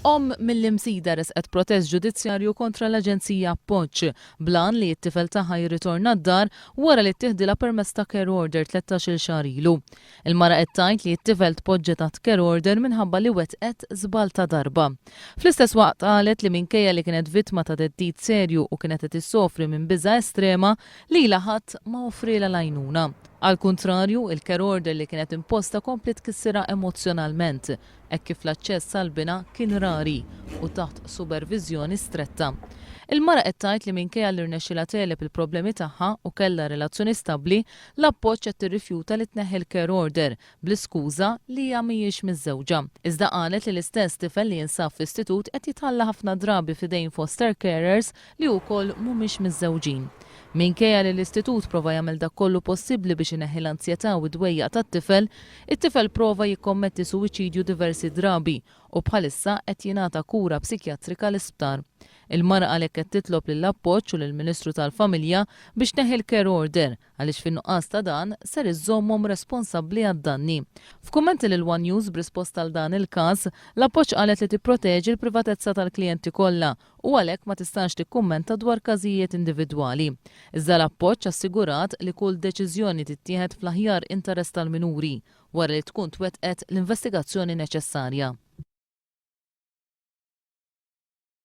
Omm mill-Imsida resqet protest ġudizzjarju kontra l-Aġenzija Appoġġ, bl-għan li t-tifel tagħha jirritorna d-dar wara li ttieħdilha permezz ta' care order 13-il xahar ilu. Il-mara qed tgħid li t-tifel tpoġġa taħt care order minħabba li wettqet żball ta' darba. Fl-istess waqt qalet li minkejja li kienet vittma ta' theddid serju u kienet qed issofri minn biża' estrema, lilha ħadd ma offrielha l-għajnuna. Għall-kuntrarju, il-care order li kienet imposta kompliet tkissirha emozzjonalment, hekk kif l-aċċess għal binha kien rari u taħt superviżjoni stretta. Il-mara qed tgħid li minkejja li rnexxielha tegħleb il-problemi tagħha u kellha relazzjoni stabbli, l-Appoġġ qed tirrifjuta li tneħħi l-care order bl-iskuża li hija mhijiex miżżewġa. Iżda qalet li l-istess tifel li jinsab f'istitut qed jitħalla ħafna drabi f'idejn foster carers li wkoll mhumiex miżżewġin. Minkejja li l-istitut prova jagħmel dak kollu possibbli biex ineħħi l-anzjetà u d-dwejjaq tat-tifel, it-tifel prova jikkommetti suwiċidju diversi drabi u bħalissa qed jingħata kura psikjatrika l-isptar. Il-mara għalhekk qed titlob lill-Appoġġ u lill-Ministru tal-Familja biex tneħħi l-care order għaliex fin-nuqqas ta' dan ser iżżommhom responsabbli għad-danni. F'kummenti lil one News b'risposta għal dan il-każ, l-Appoġġ qalet li tipproteġi l-privatezza tal-klijenti kollha u għalhekk ma tistax tikkummenta dwar każijiet individwali. Iżda l-Appoġġ assigurat li kull deċiżjoni tittieħed fl-aħjar interess tal-minuri, wara li tkun twettqet l-investigazzjoni neċessarja.